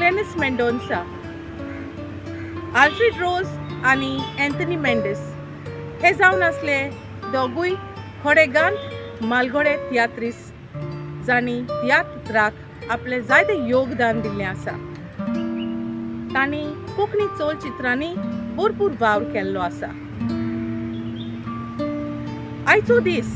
Glenys Mendonsa. Alfred रोज आनी Anthony Mendes हे जावन आसले दोगूय खडेगांत मालगोडे तियात्रीस जांणी तियात्राक आपलें जायतें योगदान दिल्लें आसा. तांणी कोंकणी चलचित्रांनी भरपूर वावर केल्लो आसा. आयचो दीस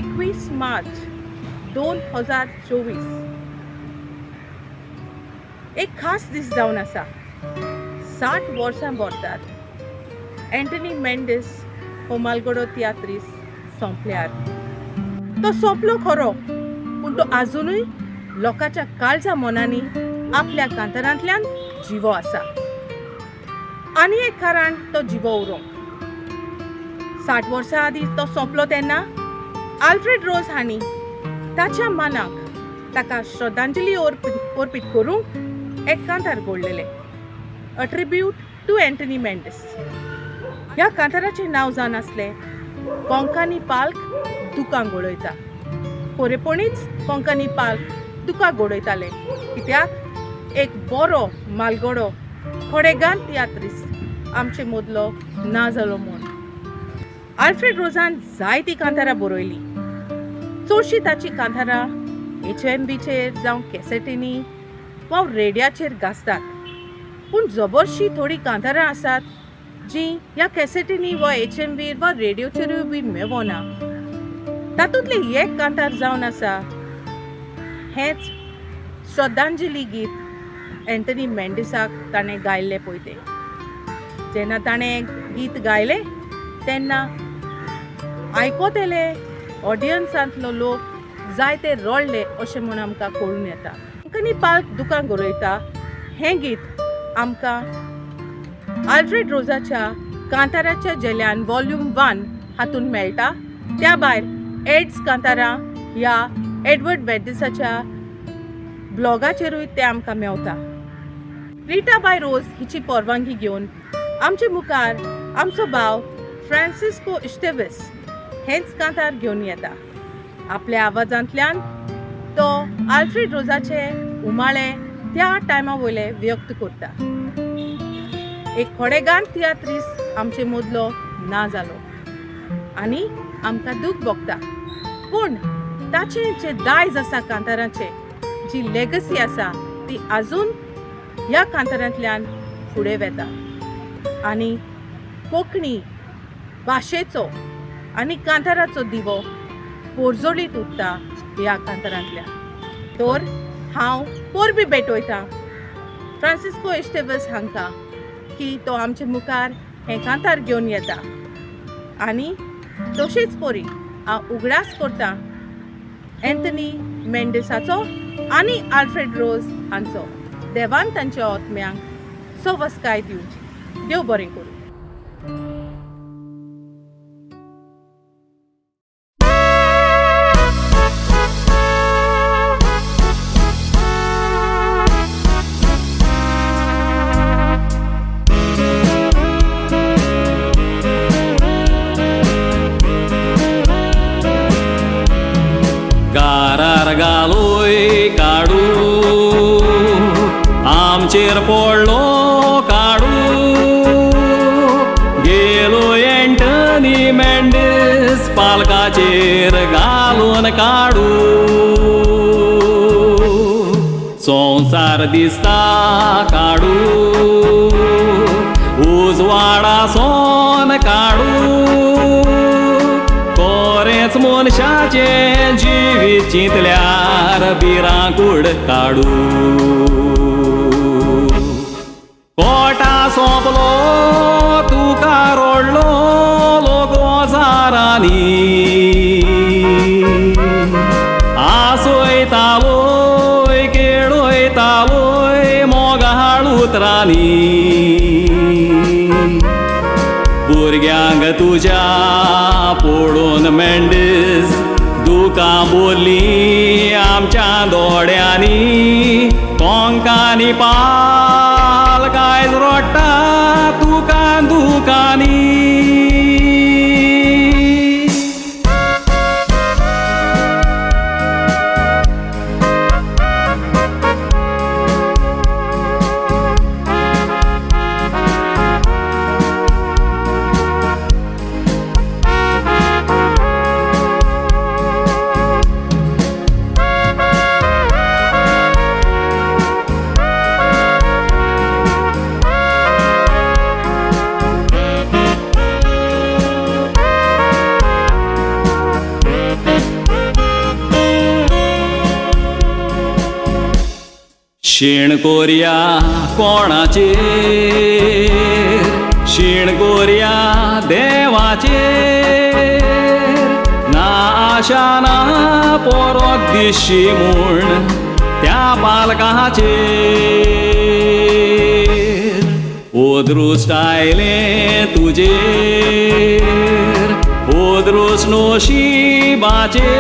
21 मार्च 2024 एक खास दीस जावन आसा. 60 वर्सां भरतात अँटनी मेंडीस हो मालगडो तियात्रीस सोंपल्यार. तो सोंपलो खरो, पूण तो आजुनूय लोकांच्या काळजा मनांनी आपल्या कांतारांतल्यान जिवो आसा. आनी एक कारण तो जिवो उरोंक, 60 वर्सां आदीं तो सोंपलो तेन्ना आल्फ्रेड रोज हांणी ताच्या मनाक ताका श्रद्धांजली अर्पीत करूंक एक कांतार घडलेलें, a tribute to Antony Mendes. ह्या कांताराचें नांव जावन आसलें कोंकानी पाल्क दुकां घडयता. खरेपणीच कोंकणी पाल्क दुकां घडयताले, कित्याक एक बरो मालगडो खडेगांत तियात्रीस्त आमचे मदलो ना जालो म्हूण. आल्फ्रेड रोजान जायतीं कांतारां बरयलीं. चडशीं ताचीं कांतारां HMVचेर जावं कॅसेटींनी वा रेडियाचेर गाजतात, पूण जबरशीं थोडीं कांतारां आसात जीं ह्या कॅसेटींनी वा HMVर वा रेडियोचेरूय बी मेवना. तातूंतलें एक कांतार जावन आसा हेंच श्रद्धांजली गीत अँटनी मेंडिसाक ताणें गायल्लें पळय तें. जेन्ना ताणें गीत गायलें तेन्ना आयकोतले ऑडियन्सांतलो लोक जायते रडले अशें म्हूण आमकां कळून येता. कोंकणी पाल्क दुकां गरयता हें गीत आमकां आल्फ्रेड रोजाच्या कांताराच्या झेल्यान वॉल्यूम 1 हातूंत मेळटा. त्या भायर एड्स कांतारां ह्या एडवर्ड मेंडिसाच्या ब्लॉगाचेरूय तें आमकां मेवता. रिटा बाय रोज हिची परवानगी घेवन आमचे मुखार आमचो भाव फ्रांसिस्को इश्तेवीस हेंच कांतार घेवन येता. आपल्या आवाजांतल्यान तो आल्फ्रेड रोजाचे उमाळे त्या टायमा वयले व्यक्त करता. एक खडेगांत तियात्रीस आमचे मदलो ना जालो आनी आमकां दूख भोगता, पूण ताचें जें दायज आसा कांताराचें, जी लेगसी आसा ती आजून ह्या कांतारांतल्यान फुडें वेता आनी कोंकणी भाशेचो आनी कांताराचो दिवो पोरजोळीत उरता ह्या कांतारांतल्यान. तर हांव परबी भेटयतां फ्रांसिस्को इश्तेवस हांकां की तो आमचे मुखार हें कांतार घेवन येता. आनी तशेंच परी हांव उगडास करतां अँथनी मेंडिसाचो आनी आल्फ्रेड रोज हांचो. देवान तांच्या आत्म्यांक सवस्काय दिवची. देव बरें करूं. गारार घालोय काडू आमचेर पडलो काडू, गेलो अँटनी मेंडीस पालकाचेर घालून काडू. संवसार दिसता काडू उजवाडासोन काडू, कोरेंच मनशाचें जिवीत चिंतल्यार भिरांकूळ काडू. कोटा सोंपलो तुका रोडलो लोक हजारांनी, आसयतालोय खेळयतालोय मोगाळ उतरांनी, भुरग्यांक तुज्या पळोवन मेंडीस दुकां बोल्लीं आमच्या दोळ्यांनी, कोंकानी पाल कांयच रोडटा तुका दुकांनी. शीण कोरया कोणाचेर, शीण कोरया देवाचेर, ना आशा ना परत दिशी म्हूण त्या पालकाचेर. अदृश्ट आयलें तुजेर, अदृश्ट नशिबाचेर,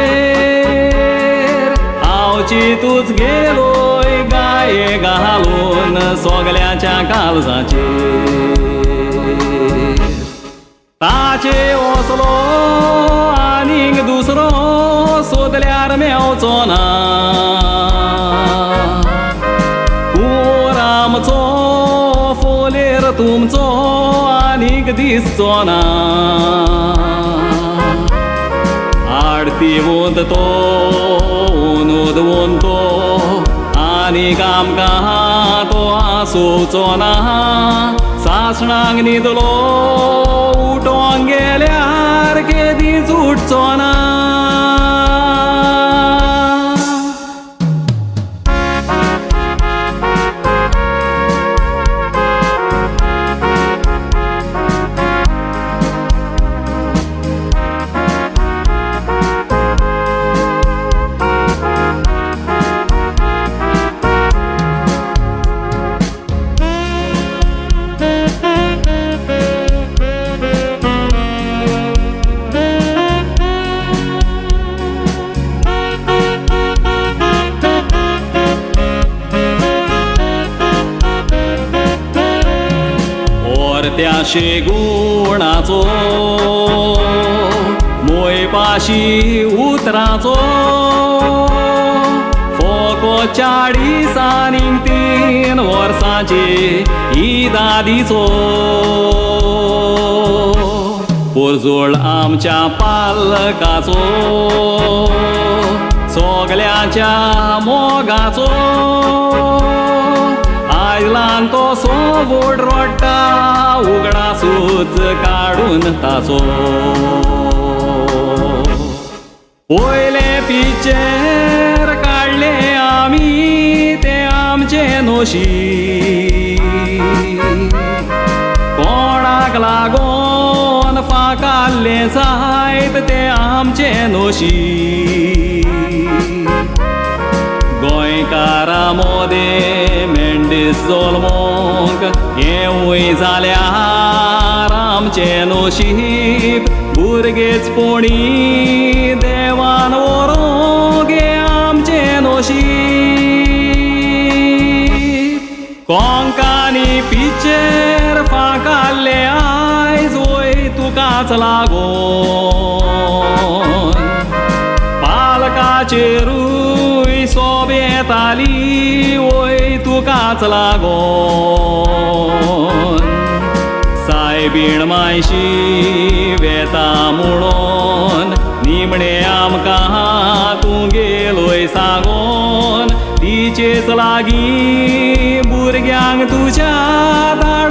हांव चितूच गेलोय गाये घालून सगल्यांच्या काळजाचेर. ताचे असलो आनीक दुसरो सोदल्यार मेवचो ना, कुंवर आमचो फोलेर तुमचो आनीक दिसचो ना. आडती वंत तो उनोद वंत तो आनीक आमकां तो आसोवचो ना. सासणांक न्हिदलो उठोंक गेल्यार केदींच उठचो ना. त्या शेगुणाचो मोयपाशी उतराचो, फोको 40 आनीक 3 वर्सांचे ईदादीचो, पोरजोळ आमच्या पालकाचो सगल्यांच्या मोगाचो. आयलान तो सोबोड रोडटा उगडासूच काडून ताचो. पयलें पिक्चर काडलें आमी तें आमचें नशीब, कोणाक लागोन फाकाल्लें जायत तें आमचें नशीब. गोंयकारा मोदें मेंढीस जल्मोंक हेंवूय जाल्यार आमचें नशीब. भुरगेच पोणी देवान व्हरोंक हें आमचें नशीब. कोंकानी पिक्चर फाकाल्लें आयज वय तुकाच लागोन, पालकाचेरूय सोब येताली वय तुकाच लागोन. सायबीण मायशी वेता म्हणून निमणें आमकां तूं गेलोय सांगोन, तिचेच लागीं भुरग्यांक तुज्या धाड